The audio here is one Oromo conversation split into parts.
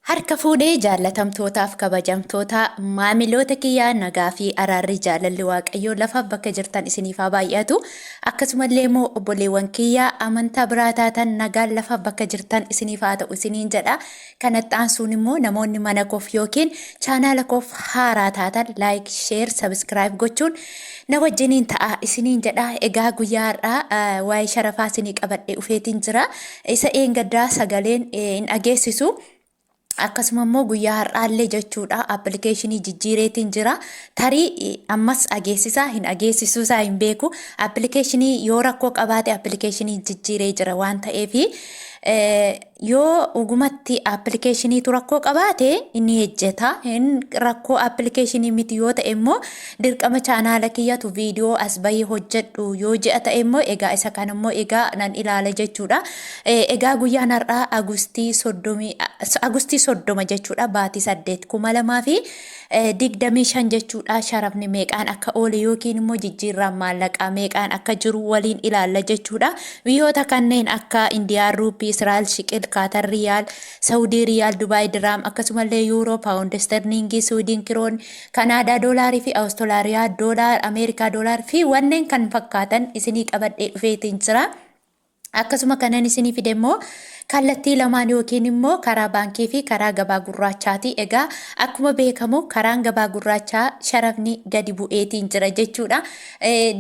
Harka fuunee jaallatamtootaaf kabajamtoota maamiloota kiyyaa, nagaa fi araarri jaalalli Waaqayyoo lafaaf bakka jirtan isiniif haa baay'atu. Akkasumallee immoo obboleewwan kiyyaa amantaa biraa taatan, nagaan lafaaf bakka jirtan isiniif haa ta'u isiniin jedha. Kanatti aansuun immoo namoonni mana koof yookiin chaanaala koof haaraa taatan like, share, subscribe gochuun na wajjiniin ta'a isiniin jedha. Egaa guyyaa har'aa waa'ee sharafaa isinii qabadhee dhufeetiin jira. Isa eengaddaa sagaleen hin dhageessisu. Akkasuma immoo guyyaa har'aallee jechuudha appilikeeshinii jijjiireetiin jira. Tarii ammas dhageessisaa hin dhageessisuu isaa hin beeku. Appilikeeshinii yoo rakkoo qabaate appilikeeshinii jijjiiree jira waan ta'eef, yoo dhugumatti appilikeeshiniitu rakkoo qabaate inni hojjeta. Rakkoo appilikeeshinii miti yoo ta'e immoo, dirqama chaanaala kiyyatu viidiyoo as bahee hojjedhu yoo ji'a ta'e immoo, egaa isa kana immoo egaa nan ilaala jechuudha. Egaa guyyaan har'aa Agustii 30 jechuudha, baatii 8 2025 jechuudha. Sharafni meeqaan akka oole yookiin immoo jijjiirraan maallaqaa meeqaan akka jiru waliin ilaalla jechuudha. Biyyoota kanneen akka Indiyaa Ruupii, Israa'el Shiqil, Kaatar Riyaal, Saawudii Riyaal, Dubaay Diraam, akkasumallee Yuuroo, Paawundi Sterliingii, Suwiidin Kiroon, Kanaadaa Doolaarii fi Awustiraaliyaa Doolaar, Ameerikaa Doolaar fi wanneen kan fakkaatan isinii qabadhee dhufeetiin jira. Akkasuma kanan isinii fide immoo kallattii lamaan yookiin immoo karaa baankii fi karaa gabaa gurraachaati. Egaa akkuma beekamu karaan gabaa gurraachaa sharafni gadi bu'eetiin jira jechuudha.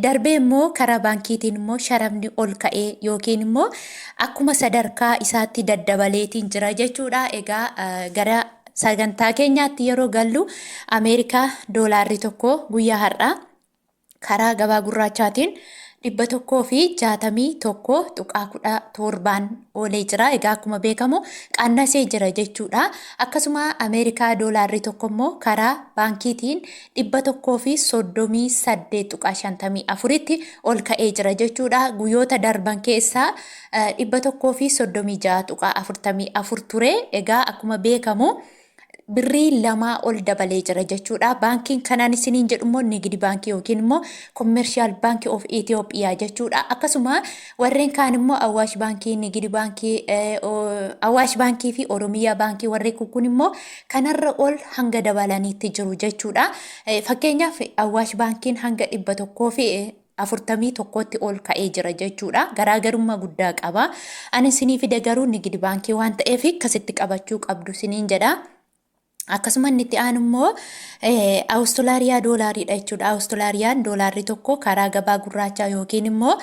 Darbee immoo karaa baankiitiin immoo sharafni ol ka'ee yookiin immoo akkuma sadarkaa isaatti daddabaleetiin jira jechuudha. Egaa gara sagantaa keenyaatti yeroo gallu, Ameerikaa doolaarri tokko guyyaa har'aa karaa gabaa gurraachaatiin 161.17n oolee jira. Egaa akkuma beekamu qannasee jira jechuudha. Akkasuma Ameerikaa doolaarri tokko immoo karaa baankiitiin 138.54tti ol ka'ee jira jechuudha. Guyyoota darban keessaa 136.44 ture. Egaa akkuma beekamu birrii 2 ol dabalee jira jechuudha. Baankiin kanaan isiniin jedhu immoo Nigidi Baankii yookiin immoo Commercial Bank of Ethiopia jechuudha. Akkasuma warreen kaan immoo Awaash Baankii, Nigidi Baankii, Awaash Baankii fi Oromiyaa Baankii warreen kun immoo kanarra ol hanga dabalaniitti jiru jechuudha. Fakkeenyaaf Awaash Baankiin hanga 141tti ol ka'ee jira jechuudha. Garaagarummaa guddaa qaba. Ani isinii fide garuu Nigidi Baankii waan ta'eef akkasitti qabachuu qabdu isiniin jedha. Akkasuma inni itti aanu immoo Awustiraaliyaa doolaariidha jechuudha. Awustiraaliyaan doolaarri tokko karaa gabaa gurraachaa yookiin immoo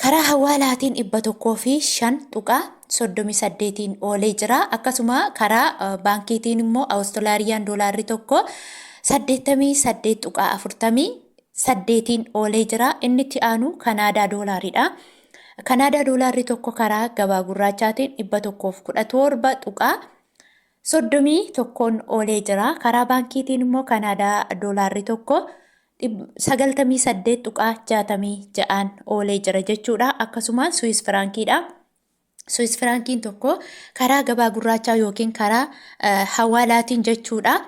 karaa hawaalaatiin 105.38n oolee jira. Akkasuma karaa baankiitiin immoo Awustiraaliyaan doolaarri tokko 88.48n oolee jira. Inni itti aanu Kanaadaa doolaariidha. Kanaadaa doolaarri tokko karaa gabaa gurraachaatiin 117.31n oolee jira. Karaa baankiitiin immoo Kanaadaa doolaarri tokko 98.66n oolee jira jechuudha. Akkasuma Suwis Firaankiidha. Suwis Firaankiin tokko karaa gabaa gurraachaa yookiin karaa hawaalaatiin jechuudha,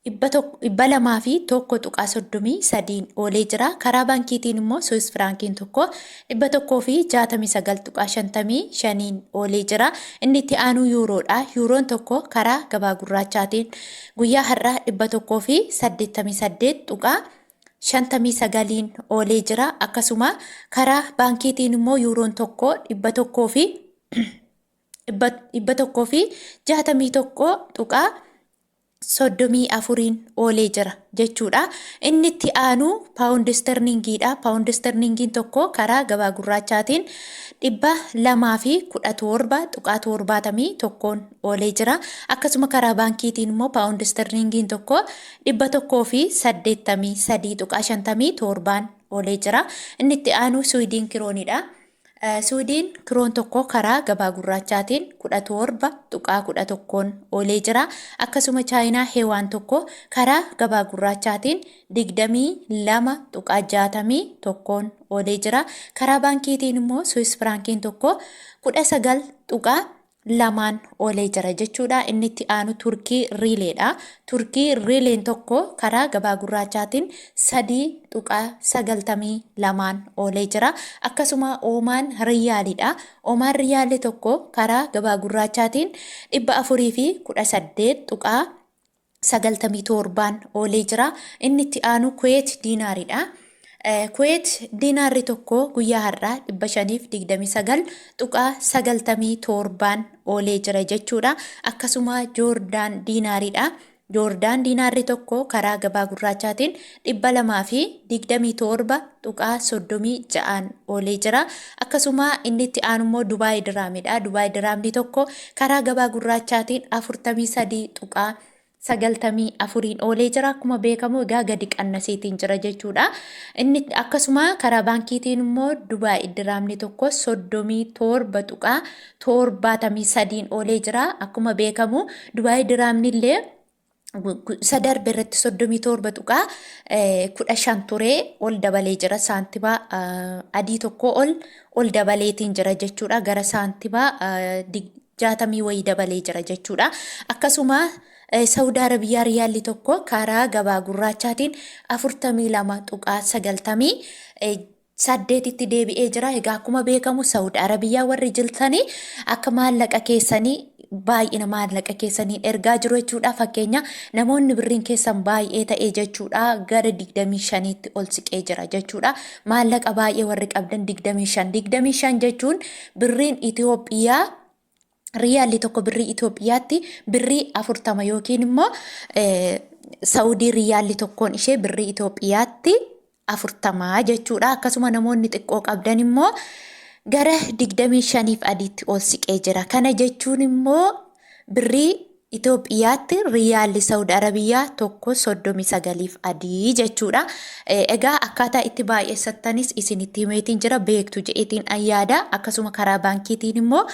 201.33n oolee jira. Karaa baankiitiin immoo Suwis Firaankiin tokko 169.55n oolee jira. Inni itti aanu yuuroodha. Yuuroon tokko karaa gabaa gurraachaatiin guyyaa har'aa 188.59n oolee jira. Akkasuma karaa baankiitiin immoo yuuroon tokko 161.34n oolee jira jechuudha. Inni itti aanu paawundi sterlingiidha. Paawundi sterlingiin tokko karaa gabaa gurraachaatiin 217.71n oolee jira. Akkasuma karaa baankiitiin immoo paawundi sterlingiin tokko 183.57n oolee jira. Inni itti aanu Suwidiin kiroonidha. Suwidiin kiroon tokko karaa gabaa gurraachaatiin 17.11n oolee jira. Akkasuma Chaayinaa heewaan tokko karaa gabaa gurraachaatiin 22.61n oolee jira. Karaa baankiitiin immoo Suwis firaankiin tokko 19. 2n oolee jira jechuudha. Inni itti aanu Turkii Riileedha. Turkii Riileen tokko karaa gabaa gurraachaatiin 3.92n oolee jira. Akkasuma Oomaan Riyyaalidha. Oomaan Riyyaalli tokko karaa gabaa gurraachaatiin 418.97n oolee jira. Inni itti aanu Kuweet Diinaaridha. Kuweet diinaarri tokko guyyaa har'aa 529.97n oolee jira jechuudha. Akkasuma Joordaan diinaaridha. Joordaan diinaarri tokko karaa gabaa gurraachaatiin 227.36n oolee jira. Akkasuma inni itti aanu immoo Dubaay diraamidha. Dubaay diraamni tokko karaa gabaa gurraachaatiin 43.94n oolee jira. Akkuma beekamu egaa gadi qannaseetiin jira jechuudha. Inni akkasuma karaa baankiitiin immoo Dubaay diraamni tokko 37.73n oolee jira. Akkuma beekamu Dubaay diraamni illee isa darbe irratti 37.15 ture, ol dabalee jira. Saantima adii tokko ol dabaleetiin jira jechuudha. Gara saantima 60 wayii dabalee jira jechuudha. Akkasuma Saudi Arabiyaa riyaalli tokko karaa gabaa gurraachaatiin 42.98tti deebi'ee jira. Egaa akkuma beekamu Saudi Arabiyaa warri jirtanii akka maallaqa keessanii baay'ina maallaqa keessaniin ergaa jiru jechuudha. Fakkeenya namoonni birriin keessan baay'ee ta'e jechuudha, gara 25tti ol siqee jira jechuudha. Maallaqa baay'ee warri qabdan 25 25 jechuun birriin Itoophiyaa riyaalli tokko birrii Itoophiyaatti birrii 40 yookiin immoo Saudii riyaalli tokkoon ishee birrii Itoophiyaatti 40 jechuudha. Akkasuma namoonni xiqqoo qabdan immoo gara 25f adiitti ol siqee jira. Kana jechuun immoo birrii Itoophiyaatti riyaalli Saudi Arabiyaa tokko 39f adii jechuudha. Egaa akkaataa itti baay'eessattanis isinitti himeetiin jira, beektu je'eetiin an yaada. Akkasuma karaa baankiitiin immoo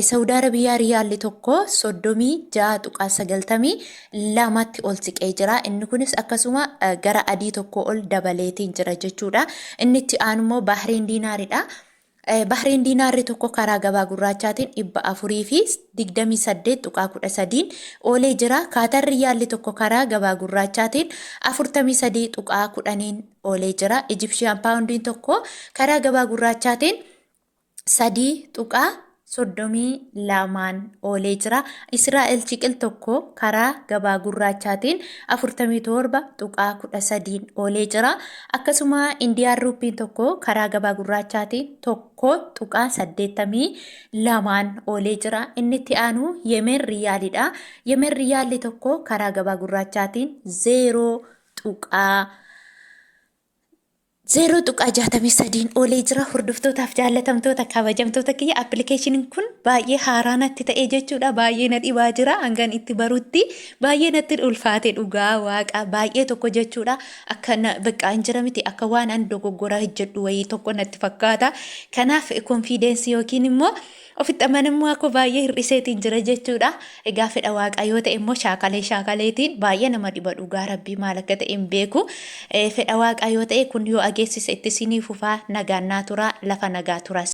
Saudi Arabiyaa riyaalli tokko 36.92tti ol siqee jira. Inni kunis akkasuma gara adii tokko ol dabaleetiin jira jechuudha. Inni itti aanu immoo Baahriin diinaaridha. Bahreen diinaarri tokko karaa gabaa gurraachaatiin 428.13n oolee jira. Kaatar riyyaalli tokko karaa gabaa gurraachaatiin 43.10n oolee jira. Ijipshiyaan paawundiin tokko karaa gabaa gurraachaatiin 3.32n oolee jira. Israa'el Chiqil tokko karaa gabaa gurraachaatiin 47.13n oolee jira. Akkasuma Indiyaan Ruuppiin tokko karaa gabaa gurraachaatiin 1.82n oolee jira. Inni itti aanu Yemen Riyaalidha. Yemen Riyaalli tokko karaa gabaa gurraachaatiin 0.0.63n oolee jira. Hordoftootaaf jaallatamtoota kabajamtoota kiyya, appilikeeshiniin kun baay'ee haaraa natti ta'e jechuudha. Baay'ee na dhibaa jira, hangan itti barutti baay'ee natti ulfaate, dhugaa waaqa baay'ee tokko jechuudha. Akka bakka hin jira miti, akka waan an dogoggora hojjedhu wayii tokko natti fakkaata. Kanaaf konfiidensii yookiin immoo ofitti amanamummaa koo baay'ee hir'iseetiin jira jechuudha. Egaa fedha waaqaa yoo ta'e immoo shaakalee shaakaleetiin, baay'ee nama dhiba, dhugaa rabbii maal akka ta'e hin beeku. Fedha waaqaa yoo ta'e kun yoo ageessise itti sinii fufaa, nagaan naa tura, lafa nagaa tura.